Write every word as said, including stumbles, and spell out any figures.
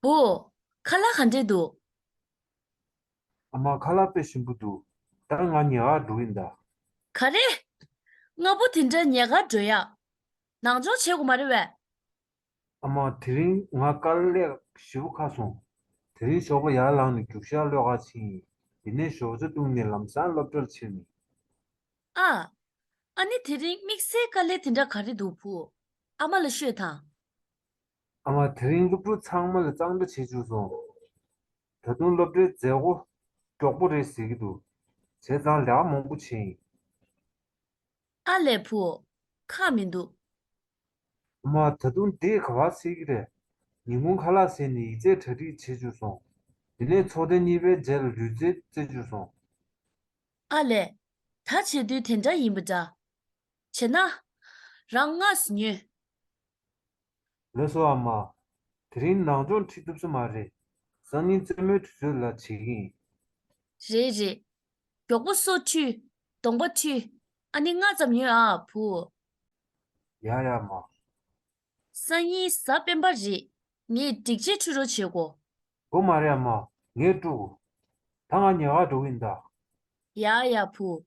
བུ། ཁ་ལག་ག་འདྲས་འདུག་ཨ་མ། ཁ་ལག་དཔེ་ཞིམ་པོ་འདུག་ད་ང་ཉལ་ཁར་འགྲོ་ཡིན་ད། ག་རེ། སྔ་པོ་དེ་འདྲ་ཉལ་ཁར་འགྲོ་ཡག་ནང་སྦྱོང་བྱེད་དགོས་མ་རེད་པས། ཨ་མ། དེ་རིང་ང་དཀའ་ལས་ཞེ་པོ་ཁག་སོང་། དེ་རིང་ཞོགས་པ་ཡར་ལངས་ནས་རྒྱུག་ཤར་གློད་གར་ཕྱིན་ཡིན། དེ་ནས་ཞོགས་ཇ་བཏུང་ནས་ལམ་སང་སློབ་གྲྭར་ཕྱིན་ནས། ཨ། ཨ་ནི་དེ་རིང་དམིགས་བསལ་དཀའ་ལས་དེ་འདྲ་ག་རེ་འདུག་བུ། ཨ་མ་ལ་ཤོད་དང་། ཨ་མ། དེ་རིང་སློབ་ཕྲུག་ཚང་མ་ལ་གཙང་སྦྲ་བྱེད་བཅུག་སོང་། ད་དུང་སློབ་གྲྭའི་མཛད་སྒོ་མགྱོགས་པོ་རེད་ཟེར་གྱི་འདུག་བྱས་ཙང་ལས་ཀ་མང་པོ་བྱས་ཡིན། ཨ་ལས་བུ། ཁག་མི་འདུག་ཨ་མ། ད་དུང་དེས་ག་པར་སེལ་གྱི་རེད། ཉིན་གུང་ཁ་ལག་ཟས་ནས་ཡིག་ཚད་གྲ་སྒྲིག་བྱེད་བཅུག་སོང་། དེ་ནས་ཚོགས་ཐེངས་གཉིས་པའི་རྗེས་ལ་ལུས་རྩལ་རྩེད་བཅུག་སོང་། ཨ་ལས། ད་བྱེད་དུས་དེ་འདྲ་ཡིན་པ་འདྲ། བྱས་ན། རང་སྔ་སེ་ཉོན། ལགས་སོ་ཨ་མ། དེ་རིང་ནང་སྦྱོང་ཁྲིད་ཐུབ་ས་མ་རེད། སང་ཉིན་རྩེད་མོའི་དུས་ཚོད་ལ་བྱེད་ཀྱི་ཡིན། རེད་རེད། མགྱོགས་པོ་སོ་འཁྲུད། གདོང་པ་འཁྲུད། ཨ་ནི་སྔ་ཙམ་ཉོན་ཨ་བུ། ཡ་ཡ་མ། སང་ཉིན་གཟའ་སྤེན་པ་རེད། ངས་སྒྲིག་ཆས་འཁྲུད་རོགས་བྱེད་དགོས། དགོས་མ་རེད་ཨ་མ། ངས་དཀྲུག་ད་ང་ཉལ་ཁར་འགྲོ་གི་ཡིན་ད། ཡ་ཡ་བུ།